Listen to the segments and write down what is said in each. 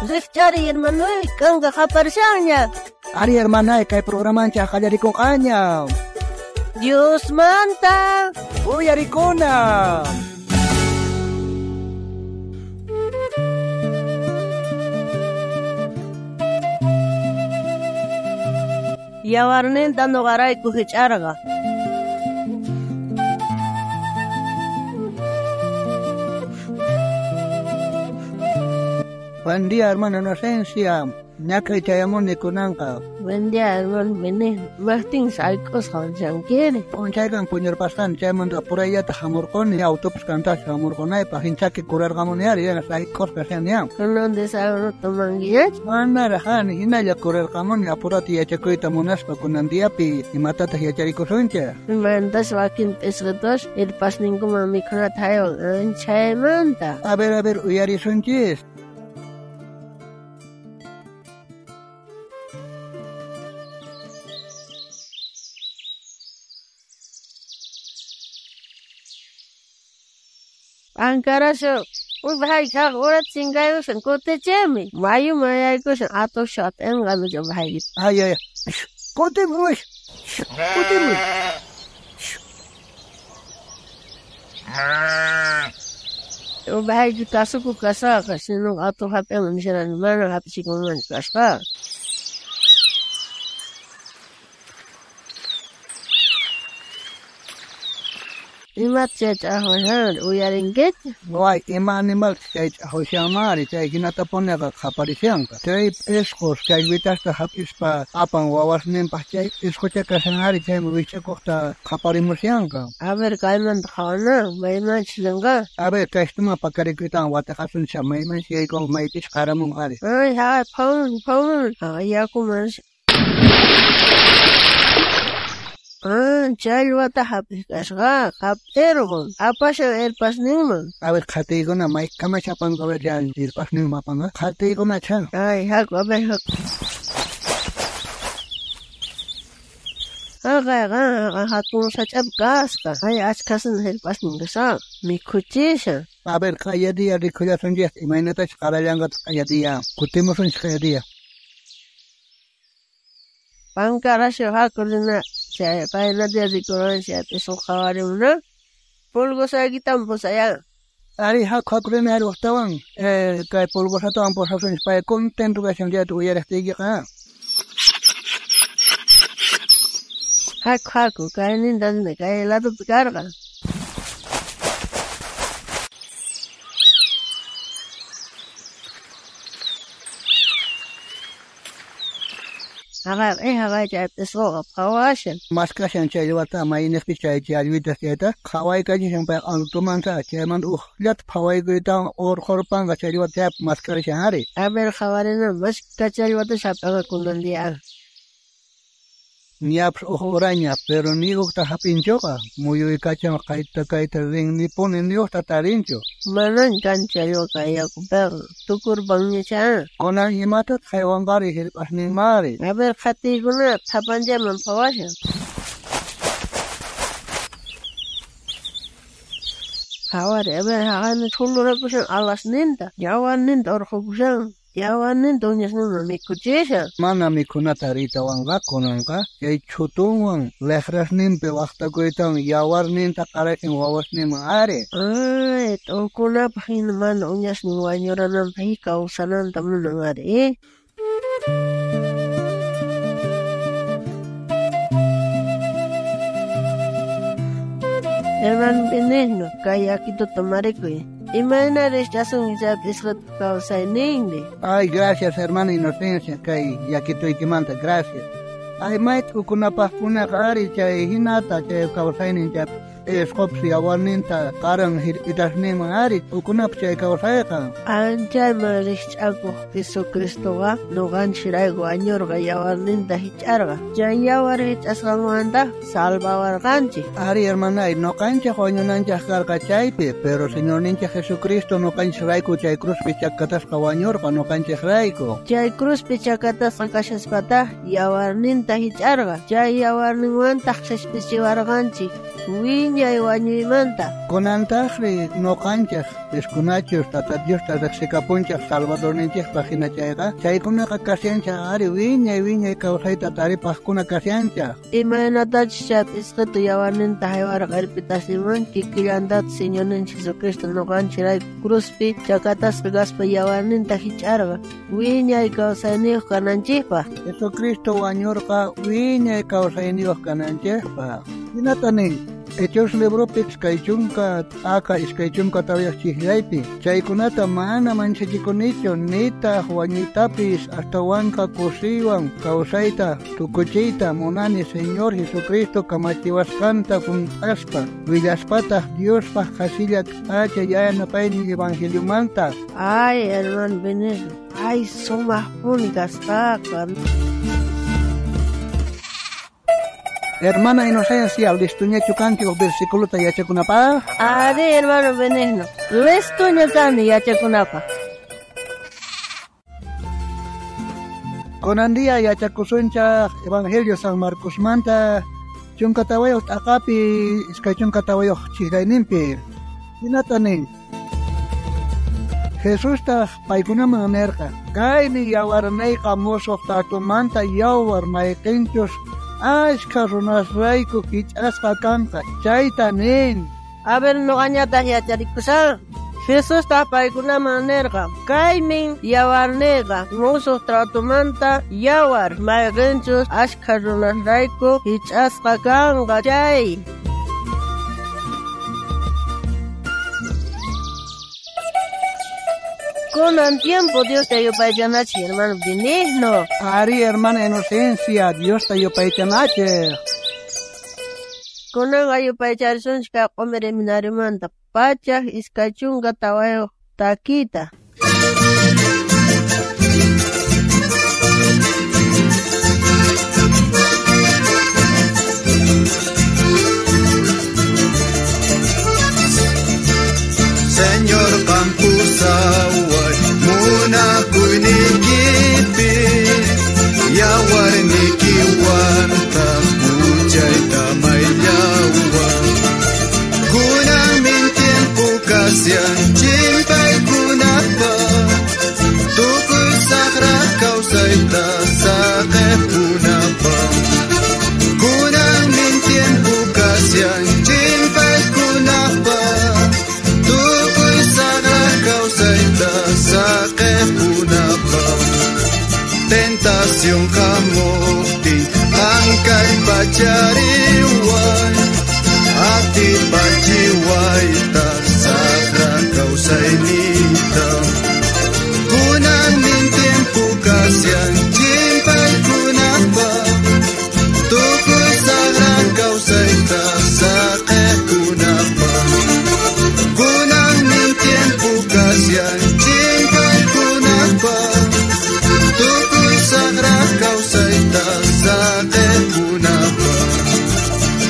Rijchari hermanoy, kanqa qaparishanña. Ari hermanay, kay programanchej qallarikunqaña. Diosmanta Uyarikuna. Yawarninta nuqarayku hich'arqa. Buen día, hermana Inocencia. Ñakay chayamuni kunanqa. Buen día, hermano Benigno. Martín sayk'usqan shankiri. P'unchaykan puñurpasqani chaymanta purayllata hamurquni autopis kantasqa hamurqunaypaq hinchaki kurarqamuni ari yana sayk'usqa shaniyan. Kunan desayuno tomankiñachu? Manaraq ani hinalla kurarqamuni apurata yachakuyta munaspa kunan diapi imatataq yacharikusunchik. Imantas wakin p'isqitus irpasninkuman mikhunata haywan anchaymanta. A ver, uyarisunchis. Ankarashu ubhayki haq urat chinkaykushan kutichimi. Mayuman yaykushan atuqshu hap'inqami ubhayki. Ay, ay, kutimuy, kutimuy. Ubhayki kasukuq kasqaqa, sinuqa atuq hap'inqa nisharani mana hap'ichikunmanchu kasqa. Imata chay ch'aqwashanri uyarinkichu? Way, ima animaltaq chay ch'aqwashanmari, chay hinatapuniqa qaparishanqa. Chay p'isqus challwitasta hap'ispa apan wawasninpaq chay p'isqucha kashanari chaymi wich'akuqta qaparimushanqa. A ver, kaymanta qhawana, maymanchus rinqa. A ver, kaystuman pakarikuytawan watiqasunchis maymanchus yaykunqa maypis qaramunqari. Ay, haqay phawun, phawun, haqay yakuman challwata hap'iq kasqa, hap'irqun, apashan irpasninman. A ver, qhatiykuna maykamacha apanqa, a ver, ya irpasninman apanqa. Qhatiykuna chan. Ay, haku, a ver, haku. Haqay, haqay, hatun sach'api kasqa. Ay, achkhasina irpasnin kasqa, mikhuchishan. A ver, q'aya día rikhullasunchis, imaynatachus qarallanqataq q'aya día. Kutimusunchis q'aya día. Pankarashu haku rina. Chay paynata rikuranchik p'isqu qhawarimuna. Pulgosaykitami pusayan. Ari haku haku rina ari waqtawan. Kay pulgosatawan pusasunchis pay contento kashan chayta uyariqtiykiqa. Haku haku kayninta rina kay ladopi karqa. Haqay, haqay chay p'isquqa phawashan. Maskashan challwata mayniqpi chay challwitas chayta qhawaykachishan pay altumanta chaymanta uqllata phawaykuytawan urqurpanqa challwata chaypi maskarishan ari. A ver, qhawarina mashkha challwata hap'inqa kunan día. Ñapas uq uraña, pero ni uqta hap'inchuqa muyuykachan kayta kayta rin nipuni ni uqta tarinchu. Manan kan challwa kay yakupiqa tukurpanñachá. Kunan imatataq haywanqari hirp'asninmari. A ver, qhatiykuna thapanchaman phawashan. Qhawari, a ver, haqaymi chhulurakushan alasninta, yawarninta urqhukushan. Yawarninta uñasninman mikhuchishan. Mana mikhunata riytawanqa kunanqa chay chhutunwan liqrasninpi waqtakuytawan yawarninta qarashan wawasninman ari. Ay, t'ukunapaq hina mana uñasnin wañurananpaq kawsananta munan ari. Hermano Benigno, kay yakituta tomarikuy. Imayna rikch'asunki chay p'isquta kawsayninri. Ay, gracias, hermana Inocencia, kay yakituykimanta, gracias. Ay, may t'ukunapaqkunaqa ari chay hinata chay kawsaynin chay p'isqupis yawarninta qaran hirp'itasninman ari t'ukunapaq chay kawsayqa. Anchayman rikch'akuq Jesucristoqa nuqanchikrayku wañurqa yawarninta hich'arqa. Chay yawar hich'asqanmanta salvawarqanchik. Ari, hermanay, nuqanchik wañunanchik karqa chaypi, pero Señorninchik Jesucristo nuqanchikrayku chay cruzpi chakatasqa wañurqa nuqanchikrayku. Chay cruzpi chakatasqa kashaspataq yawarninta hich'arqa. Chay yawarninwantaq qhispichiwarqanchik. wiñay wañuymanta. Kunantajri noqanchej piskunachus Tata Diosta riqsikapunchej Salvadorninchejpaq hina chayqa, chaykunaqa kashanchej ari wiñay wiñay kawsayta taripaqkuna kashanchej. Imaynatachus chay p'isqitu yawarninta haywarqa irpitasninman, kikillantataq Señorninchik Jesucristo noqanchikrayku cruzpi chakatasqa kaspa yawarninta hich'arqa wiñay kawsayniyuq kananchikpaq. Jesucristo wañurqa wiñay kawsayniyuq kananchikpaq. Hinata nin Hechos libropi iskay chunka t'aqa iskay chunka tawayuq chijllaypi, chaykunata mana manchachikunichu nitaq wañuytapis astawanqa kusiywan kawsayta tukuchiyta munani Señor Jesucristo kamachiwasqanta junt'aspa, willaspataq Diospaq qhasilla k'acha yanapaynin evangeliomanta. Ay, hermano Benigno, ay, sumaqpuni kasqaqa. Hermana Inocencia, listuñachu kanki uj versículota yachakunapaq? Ari, hermano Benigno, listuña kani yachakunapaq. Kunan día yachakusunchaj Evangelio San Marcosmanta 14 t'aqapi 24 chijlayninpi. Hinata nin: Jesustaq paykunaman nerqa, kaymi yawarnayqa musuq tratomanta yawar mayqinchus ashkha runasrayku kich'asqa kanqa, chayta nin. A ver, noqañataq yacharikusaq. Jesustaq paykunaman nerqa, kaymin yawarniyqa musuq tratomanta yawar mayqinchus ashkha runasrayku hich'asqa kanqa chay. Kunan tiempo Diosta yupaychanachej, hermano Benigno. Ari, hermana Inocencia, Diosta yupaychanachej. Kunanqa yupaycharisunchik kay q'umir seminariomanta 124 takita. Señor qampusaway munakuynikipi, yawarnikiwantaq huchayta mayllawan. Kunanmin tiempo kashan chimpaykunapaq, tukuy saqra kawsayta saqepunapaq. Kunanmin tiempo kashan chimpaykunapaq, tukuy saqra kawsayta saqepunapaq. Tentación hamuqtin ankaypachariway, atipachiwaytaq saqra kawsayniyta. Kunanmin tiempo kashan chimpaykunapaq, tukuy saqra kawsayta saqepunapaq. Kunanmin tiempo kashan chimpaykunapaq, tukuy saqra kawsayta saqepunapaq.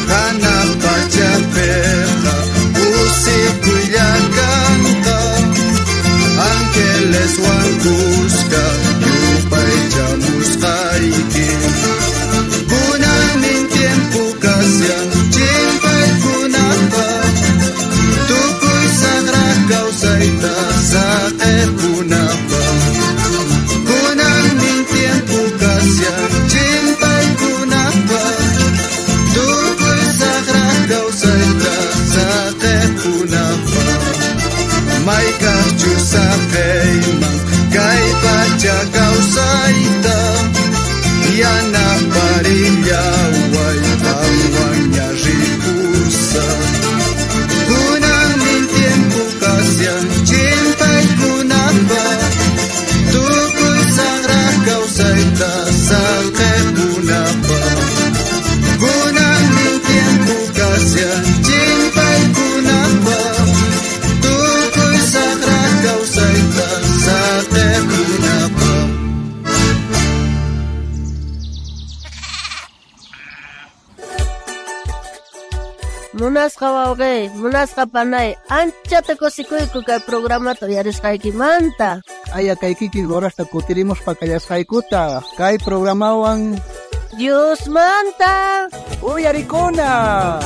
Hanaq pachapiqa kusikuylla kanqa, angeleswan kuska yupaychamusqayki. Kunanmin tiempo kashan chimpaykunapaq, tukuy saqra kawsayta saqepunapaq. Kunanmin tiempo kashan chimpaykunapaq, tukuy saqra kawsayta saqepunapaq. Maykaqchus saqeyman kay pacha kawsayta, yanaparillaway qanwanña ripusaq. Kunanmin tiempo kashan chimpaykunapaq, tukuy saqra kawsayta saqepunapaq. Kunanmin tiempo kashan chimpaykunapaq, tukuy saqra kawsayta saqepunapaq. Munasqa wawqi, munasqa panay, anchata kusikuyku kay programata uyarisqaykimanta. Aya kay kikin horasta kutirimuspa kallasqaykuta kay programawan Diosmanta uyarikuna.